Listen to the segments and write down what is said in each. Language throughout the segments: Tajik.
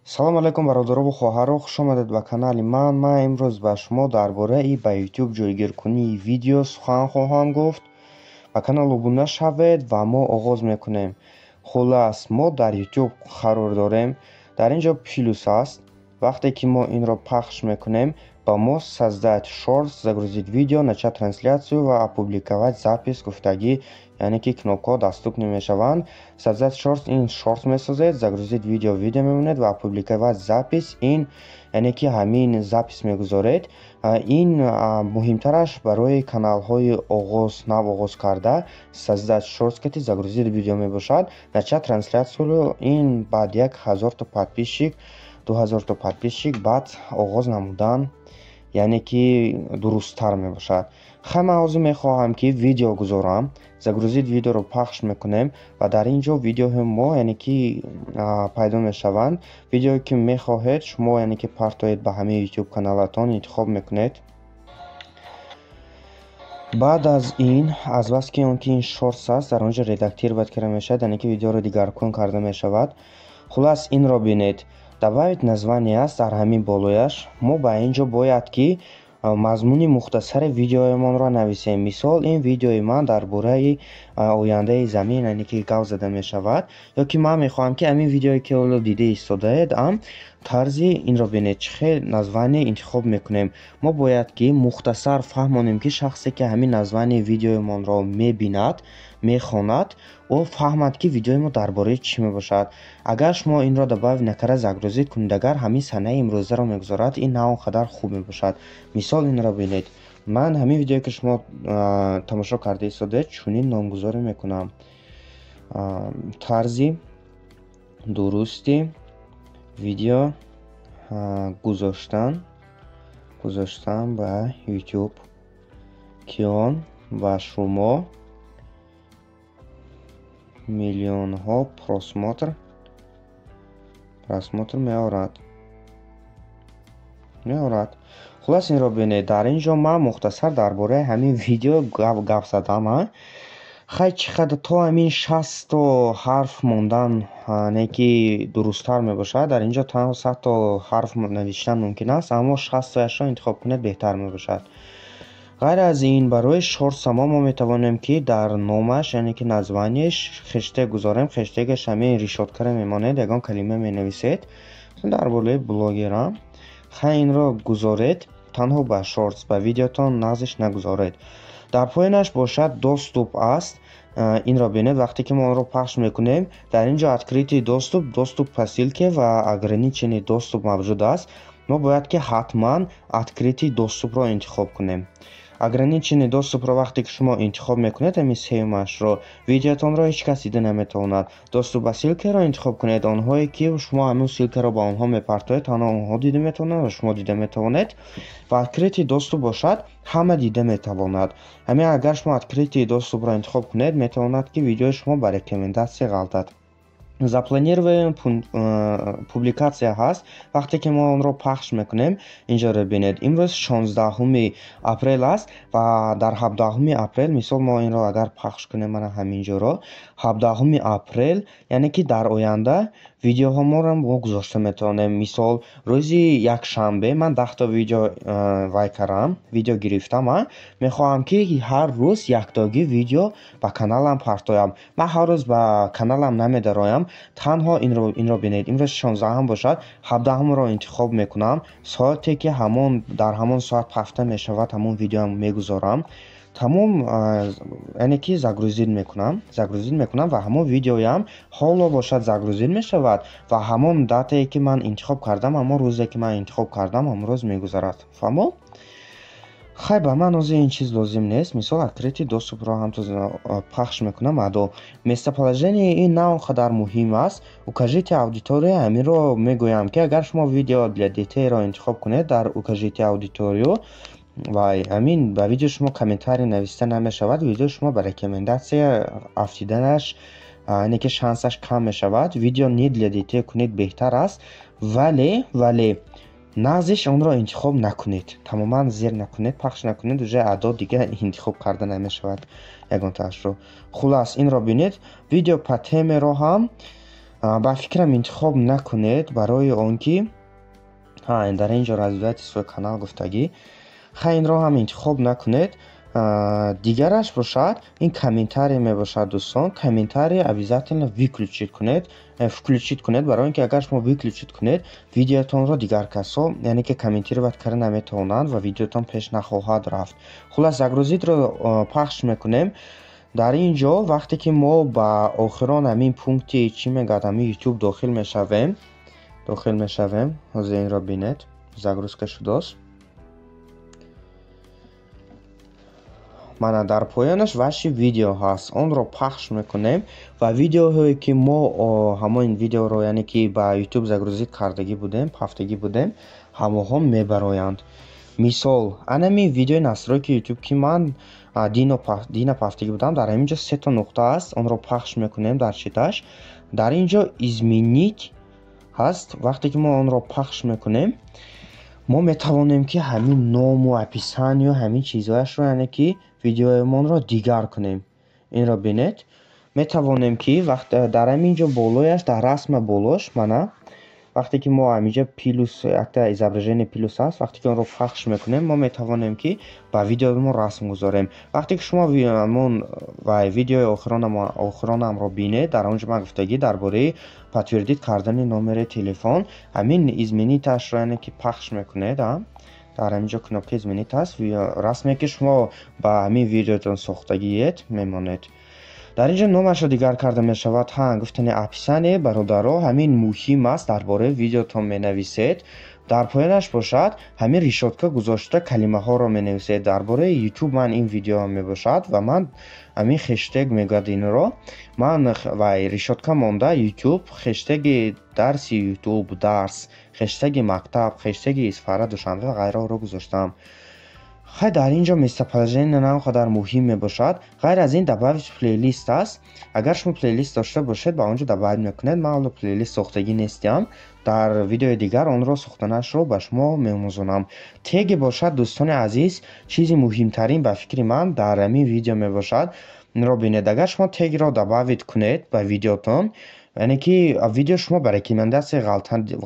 Салом алайкум, бародарову хоҳаро, хуш омадед ба канали ман. Ман имрӯз ба шумо дар бораи ба YouTube ҷойгиркунии видео сухан хоҳам гуфт. Ба канал обуна шавед ва мо оғоз мекунем. Хулас, мо дар YouTube қарор дорем. Дар ин ҷо плюс аст. Вақте ки мо инро пахш мекунем, ба мо «Создать шортс», «Загрузить видео», «Начать трансляцию» ва «Опубликовать запись» гуфтагӣ, яъне ки кнопкаҳо доступны мешаванд. «Создать шортс» — ин шортс месозед, «Загрузить видео» — видео мемонед ва «Опубликовать запись» — ин яъне ки ҳамин запись мегузоред. Ин муҳимтараш барои каналҳои оғоз, нав оғоз карда, «Создать шортс» кати «Загрузить видео» мебошад. «Начать трансляцию» — ин баъд 1000-то подписчик, 2000-то подписчик баъд оғоз намудан, яъне ки дурусттар мебошад. Хай, ман ҳозир мехоҳам, ки видео гузорам. «Загрузить видео»-ро пахш мекунем ва дар ин ҷо видеоҳои мо, яъне ки, пайдо мешаванд. Видеое ки мехоҳед шумо, яъне ки, партоед ба ҳамаи YouTube каналатон, интихоб мекунед. Баъд аз ин, азбаски он ки ин шортс аст, дар он ҷо редактировать карда мешавад, яъне ки видеоро дигаркун карда мешавад. Хулас, инро бинед, «Добавить название» аст дар ҳамин болояш. Мо ба ин ҷо бояд ки мазмуни мухтасари видеоямонро нависем. Мисол, ин видеои ман дар бораи ояндаи замин, яъне ки, гап зада мешавад. Ё ки ман мехоҳам, ки ҳамин видеое ки ҳоло дида истодаед ам тарзи инро бинед, чӣ хел название интихоб мекунем. Мо бояд ки мухтасар фаҳмонем, ки шахсе ки ҳамин название видеоямонро мебинад, мехонад, ӯ фаҳмад, ки видеои мо дар бораи чӣ мебошад. Агар шумо инро добавить накарда загрузить кунед, агар ҳамин санаи имрӯзаро мегузорад, ин на он қадар хуб мебошад. Мисол, инро бинед, ман ҳамин видеое ки шумо тамошо карда истодаед, чунин номгузорӣ мекунам: тарзи дурусти видео гузоштан ба YouTube, ки он ба шумо миллионҳо просмотр меорад. Хулас, инро бинед, дар ин ҷо ман мухтасар дар бораи ҳамин видео гап задам. Хай, чӣ қадар то ҳамин 60-то ҳарф мондан не ки дурусттар мебошад. Дар ин ҷо танҳо 100-то ҳарф навиштан мумкин аст, аммо 60-тояшро интихоб кунед, беҳтар мебошад. Ғайр аз ин, барои шортсамо мо метавонем, ки дар номаш, яъне ки название ш, хештег гузорем. Хештегаш ҳамин решёткаро мемонед, ягон калима менависед дар болои блогерам. Хай, инро гузоред танҳо ба шортс, ба видеотон нағзиш нагузоред. Дар поёнаш бошад доступ аст. Инро бинед, вақте ки мо онро пахш мекунем, дар ин ҷо открытый доступ, доступ по ссылке ва ограниченный доступ мавҷуд аст. Мо бояд ки ҳатман открытый доступ ро интихоб кунем. Ограниченный доступ ро вақте ки шумо интихоб мекунед, ҳамин сеюмашро, видеотонро ҳеҷ кас дида наметавонад. Доступ ба ссылка ро интихоб кунед, онҳое ки шумо ҳамин ссылка ро ба онҳо мепартоед, танҳо онҳо дида метавонанд ва шумо дида метавонед. Ва открытый доступ бошад, ҳама дида метавонад. Ҳамин агар шумо открытый доступ ро интихоб кунед, метавонад, ки видеои шумо ба рекомендация ғалтад. «Запланированная публикация» ҳаст. Вақте ки мо онро пахш мекунем, инҷоро бинед, имрӯз 16-уми апрел аст ва дар 17-уми апрел, мисол, мо инро агар пахш кунем, мана ҳаминҷоро, 17-уми апрел, яъне ки дар оянда видеоҳоморо мо гузошта метавонем. Мисол, рӯзи якшанбе ман 10-та видео вай кардам, видео гирифтам. Мехоҳам, ки ҳар рӯз яктогӣ видео ба каналам партоям. Ман ҳар рӯз ба каналам намедароям. Танҳо инро бинед, имрӯз 16-ум бошад, 17-умро интихоб мекунам. Соате ки ҳамон дар ҳамон соат пафта мешавад, ҳамон видеоам мегузорам. Тамом, яъне ки загрузить мекунам ва ҳамон видеоям ҳоло бошад загрузить мешавад ва ҳамон дата е ки ман интихоб кардам, ҳамон рӯзе ки ман интихоб кардам, ҳамон рӯз мегузарад. Фаҳмо? Хай, ба ман ҳозир ин чиз лозим нест. Мисол, открытый доступ ро ҳамту пахш мекунам. Адо местоположение ин на он қадар муҳим аст. «Укажите аудиторию», ҳаминро мегӯям, ки агар шумо «Видео для детей» ро интихоб кунед, дар «Укажите аудиторию» вай ҳамин ба видеои шумо комментарий нависта намешавад, видеои шумо ба рекомендация афтиданаш, яъне ки, шансаш кам мешавад. «Видео не для детей» кунед, беҳтар аст, вале нағзиш онро интихоб накунед, тамоман зер накунед, пахш накунед, уже адо дига интихоб карда намешавад ягонтаашро. Хулас, инро бинед, «Видео по теме» ро ҳам Ба фикрам, интихоб накунед, барои он ки дар ин ҷо «Развивайте свой канал» гуфтагӣ. Хай, инро ҳам интихоб накунед. Дигараш бошад, ин комментарий мебошад, дӯстон. Комментарий обязательно выключить кунед, включить кунед, барои он ки агар шумо выключить кунед, видеотонро дигар касо, яъне ки комментировать карда наметавонанд ва видеотон пеш нахоҳад рафт. Хулас, загрузить ро пахш мекунем. Дар ин ҷо, вақте ки мо ба охирон ҳамин пункти, чӣ мегӯяд, ҳамин Ютуб дохил мешавем. Ҳозир инро бинед, загрузка шудааст. Мана, дар поёнаш «Ваши видео» ҳаст, онро пахш мекунем ва видеоҳое ки мо ҳамон видеоро, яъне ки ба Ютуб загрузить кардагӣ будем, пафтагӣ будем, ҳамоҳо мебароянд. Мисол, анами видеои настройки Ютуб, ки ман дина пафтагӣ будам, дар ҳамин ҷо сета нуқта аст, онро пахш мекунем. Дар читаш дар ин ҷо «Изменить» ҳаст. Вақте ки мо онро пахш мекунем, мо метавонем, ки ҳамин ному, описание ю, ҳамин чизҳояшро, яъне ки видеоемонро дигар кунем. Инро бинед, метавонем, ки вақт дар ҳамин ҷо болояш, дар расма болош, мана, вақте ки мо ҳаминҷа плюс, якта изображение плюс ҳаст, вақте ки онро пахш мекунем, мо метавонем, ки ба видеомо расм гузорем. Вақте ки шумо ҳамон вай видеои охиронамро бинед, дар он ҷо ман гуфтагӣ дар бораи подтвердить кардани номери телефон. Ҳамин изменить ашро, яъне ки пахш мекунед, дар ҳамин ҷо кнопка изменить аст, расме ки шумо ба ҳамин видеотон сохтагиед, мемонед. Дар ин ҷо номашро дигар карда мешавад. Ҳа, гуфтани описание, бародаро, ҳамин муҳим аст, дар бораи видеотон менависед. Дар поёнаш бошад, ҳамин решётка гузошта калимаҳоро менависед. Дар бораи Ютуб ман ин видео мебошад ва ман ҳамин хештег мегӯяд, инро ман вай решётка монда Ютуб, хештеги дарси Ютуб, дарс, хештеги мактаб, хештеги Исфара, Душанбе ва ғайраҳоро гузоштам. Хай, дар ин ҷо местоположение на он қадар муҳим мебошад. Ғайр аз ин, добавить плейлист аст. Агар шумо плейлист дошта бошед, ба он ҷо добавить мекунед. Ман ҳоло плейлист сохтагӣ нестиам, дар видеои дигар онро сохтанашро ба шумо меомӯзонам. Теги бошад, дӯстони азиз, чизи муҳимтарин ба фикри ман дар ҳамин видео мебошад. Инро бинед, агар шумо тегро добавить кунед ба видеотон, яъне ки видео шумо ба рекомендация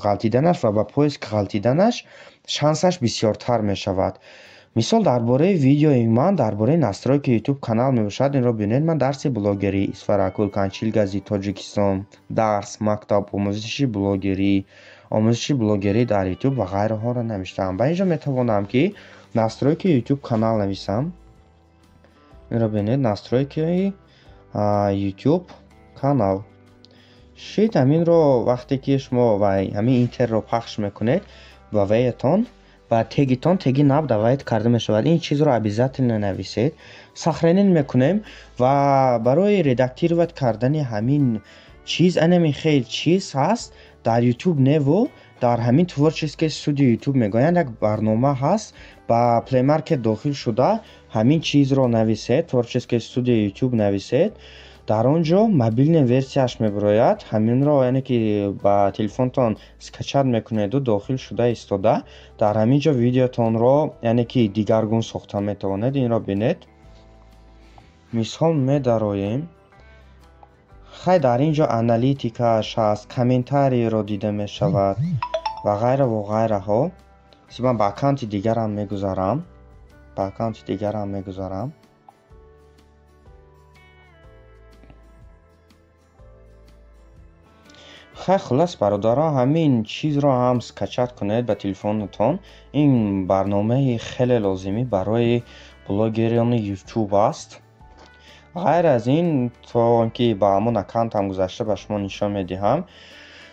ғалтиданаш ва ба поиск ғалтиданаш шансаш бисёртар мешавад. Мисол, дар бораи видеои ман дар бораи настройки Ютуб канал мебошад. Инро бинед, ман дарси блогерӣ, Исфаракул, Канчилгази, Тоҷикистон, дарс, мактаб, омӯзиши блогерӣ, омӯзиши блогерӣ дар Ютуб ва ғайраҳоро навиштаам. Ба ин ҷо метавонам, ки настройки Ютуб канал нависам. Инро бинед, настройки Ютуб канал шид. Ҳаминро вақте ки шумо ҳамин Enter ро пахш мекунед, ба ваятон, ба тегитон теги нав добавить карда мешавад. Ин чизро обязательно нависед. Сохранить мекунем ва барои редактировать кардани ҳамин чиз, анами хел чиз ҳаст дар Ютуб неву дар ҳамин творческий студия Ютуб мегӯянд, як барнома ҳаст. Ба Play Market дохил шуда, ҳамин чизро нависед, творческий студия Ютуб нависед, дар он ҷо мобильный версияш мебарояд. Ҳаминро, яъне ки ба телефонтон скачать мекунеду дохил шуда истода, дар ҳамин ҷо видеотонро, яъне ки дигаргун сохта метавонед. Инро бинед, мисол, медароем. Хай, дар ин ҷо аналитикаш ҳаст, комментарий ро дида мешавад ва ғайра ва ғайраҳо. Ман ба аккаунти дигарам мегузарам, ба аккаунти дигарам мегузарам. Хай, хулас, бародаро, ҳамин чизро ҳам скачать кунед ба телефонатон. Ин барномаи хеле лозимӣ барои блогерони Ютуб аст. Ғайр аз ин, то он ки ба ҳамон аккаунтам гузашта ба шумо нишон медиҳам,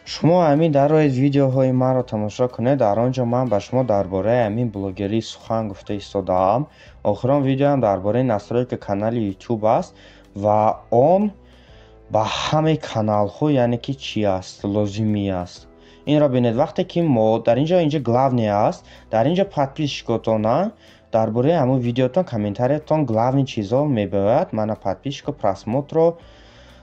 шумо ҳамин дароед, видеоҳои маро тамошо кунед. Дар он ҷо ман ба шумо дар бораи ҳамин блогерӣ сухан гуфта истодаам. Охирон видеоам дар бораи настройка канали Ютуб аст ва он ба ҳамаи каналҳо, яъне ки чӣ аст, лозимӣ аст. Инро бинед, вақте ки мо дар инҷо, инҷо главный аст, дар инҷо подписчик отона дар бораи ҳамон видеотон, комментариятон, главный чизҳо мебиёяд. Мана, подписчико, просмотр ро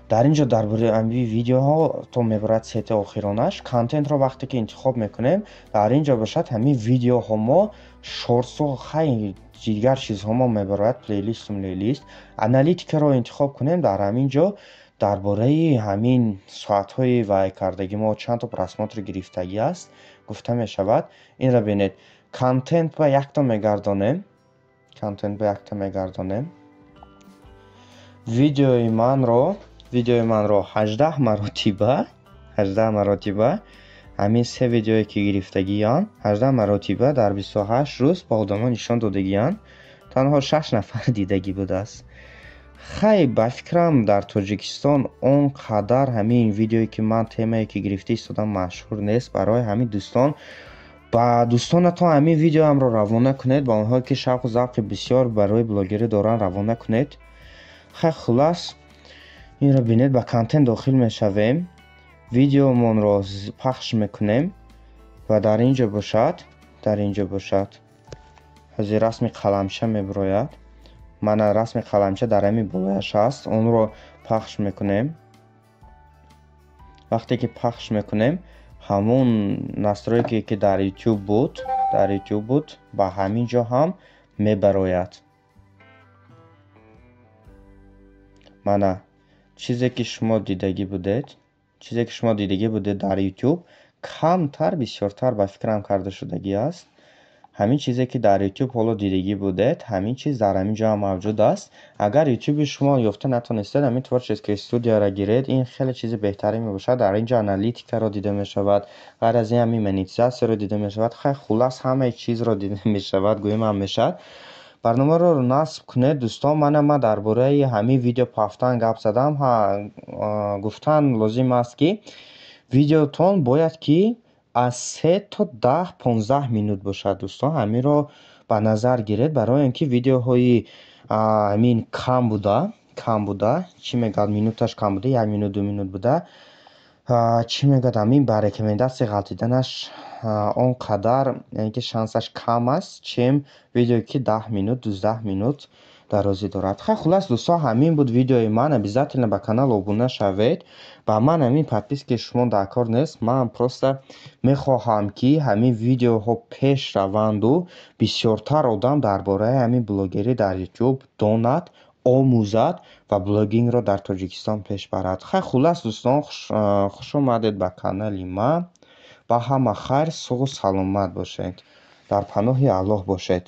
дар инҷо дар бораи ҳамин видеоҳо то мебарад сети охиронаш. Контент ро вақте ки интихоб мекунем, дар инҷо бошад ҳамин видеоҳо мо, шортс у, хай, дигар чизҳо мо мебарояд, плейлисту млейлист. Аналитикаро интихоб кунем, дар ҳамин ҷо Дар бораи ҳамин соатҳои вай кардагӣ мо чандто просмотр гирифтагӣ аст, гуфта мешавад. Инро бинед, контент ба якто мегардонем, контент ба якто мегардонем. Видеои манро 18 маротиба, 18 маротиба, ҳамин се видеое ки гирифтагиён, 18 маротиба дар 28 рӯз ба одамон нишон додагиянд. Танҳо шаш нафар дидагӣ будааст. Хай, ба фикрам, дар Тоҷикистон он қадар ҳамин видеое ки ман темае ки гирифта истодам машҳур нест. Барои ҳамин, дӯстон, ба дӯстонатон ҳамин видеоамро равона кунед, ба онҳое ки шавқу завқи бисёр барои блогерӣ доранд, равона кунед. Хай, хуллас, инро бинед, ба контент дохил мешавем, видеомонро пахш мекунем ва дар ин ҷо бошад ҳозир расми қаламча мебирояд. Мана, расми қаламча дар ҳамин болояш ҳаст, онро пахш мекунем. Вақте ки пахш мекунем, ҳамон настройке ки дар YouTube буд, ба ҳамин ҷо ҳам мебарояд. Мана, чизе ки шумо дидагӣ будед дар YouTube, камтар бисёртар ба фикрам карда шудагӣ аст. Ҳамин чизе ки дар YouTube ҳоло дидагӣ будед, ҳамин чиз дар ҳамин ҷо ҳам мавҷуд аст. Агар Ютуби шумо ёфта натонистед, ҳамин творческий студияро гиред, ин хеле чизи беҳтарин мебошад. Дар ин ҷо аналитикаро дида мешавад, ғайр аз ин ҳамин монетизатсияро дида мешавад. Хай, хуллас, ҳамаи чизро дида мешавад, гӯем ҳам мешавад. Барномаро насб кунед, дӯстон. Мана, ман дар бораи ҳамин видео пафтан гап задам. Гуфтан лозим аст, ки видеотон бояд ки аз 3 то 10-15 минут бошад. Дӯстон, ҳаминро ба назар гиред, барои он ки видеоҳои ҳамин кам буда, чӣ мегӯяд, минуташ кам буда, як минут, 2 минут буда, чӣ мегӯяд, ҳамин ба рекомендатсия ғалтиданаш он қадар, яъне ки шансаш кам аст, чем видеое ки 10 минут, 12 минут дарозӣ дорад. Хай, хуллас, дӯстон, ҳамин буд видеои ман. Обязательно ба канал обуна шавед. Ба ман ҳамин подпискаи шумо дар кор нест. Ман просто мехоҳам, ки ҳамин видеоҳо пеш раванду бисёртар одам дар бораи ҳамин блогерӣ дар Ютуб донад, омӯзад ва блогингро дар Тоҷикистон пеш барад. Хай, хуллас, дӯстон, хуш омадед ба канали ман. Ба ҳама хайр, суғу саломат бошед, дар паноҳи Аллоҳ бошед.